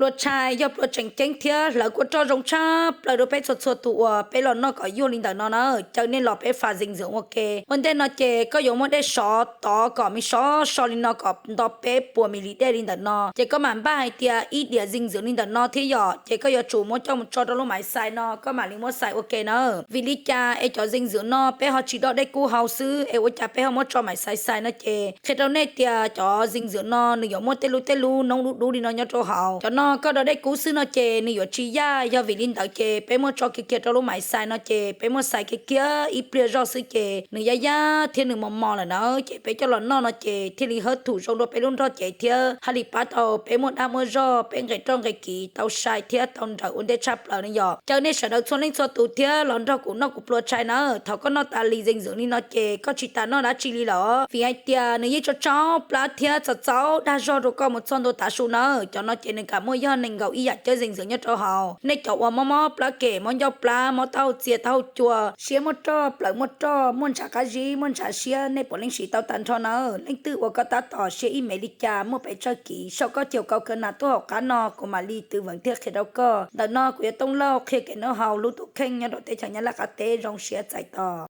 Plua tshais yog plua tseem ceeb thiab hlawv kua roj zoo tshaj plaws rau peb txhua txhua tus uas peb los noj kom yuag li ntawm no na. Caw nej los peb fas zing ntxwv ua ke. Ua ntej no ces koj yuav muab dej sov tov kom me sov so li no kom nto peb puas mis lis dej li ntawm no, ces koj mam npaj hais tias ib diam zing ntxwv li ntawm no thiab yom, ces koj yuav tsum muab coj mus tso rau lub maiv xais no koj mam li muab xais ua ke na. Vim li cas es cov zing ntxwv no peb ho tsis do dej kub hau xwb es ua cas peb ho muab tso maiv xais xais no ces qhia rau nej tias cov zing ntxwv no nws yuav muaj tej lub tej lub noob dub dub li no nyob rau hauv. Cov no koj do dej kub xwb no ces nws yuav tsis yaj, yog vim li ntawd ces peb muab tso kiag kiag rau lub maiv xais no ces peb muab xais kiag kiag ib pliag zog xwb ces nws yaj yaj thiab nws mos mos lawm na, ces peb coj los noj no ces thiaj li hawb thum zoo dua peb lub nrog cev thiab haj li pab tau peb muaj dag muaj zog, peb nqes roj nqes kiv tau sai thiab tau nrawm ua ntej tshaj plaws ne yom. Caw nej sawv daws txhua leej txhua tus thiab los nrog kuv noj kuv plua tshais na. Thaum koj noj tas li zing ntxwv li no ces koj tsis tas noj dab tsi li lawm, vim hais tias nws yeej tso tso plab thiab txaus txaus dag zog rau koj mus txog ntua tav su na. Cov no ces nws kam muaj yog nees nkaum ib yam cawb zing ntxwv nyob rau hauv. Nej cov uas mob mob plab kem, mob ncauj plab, mob taub hau txia taub hau cua, siab muaj roj, plawv muaj roj, muaj ntshav qab zib, muaj ntshav siab, nej puav leej siv tau tag nrho na. Leej twg uas koj tab tom siab ib mev li cas, muaj pes tsawg kiv, sau koj caum kau kawg nas tuaj hauv qab no kuv mam li twv veev thiab qhia rau koj. Ntawm no kuv yog Tooj Lauj qhia kev noj haus lub tus kheej nyob rau teb chaws Nyab Laj qab teb, zoo siab txais tos.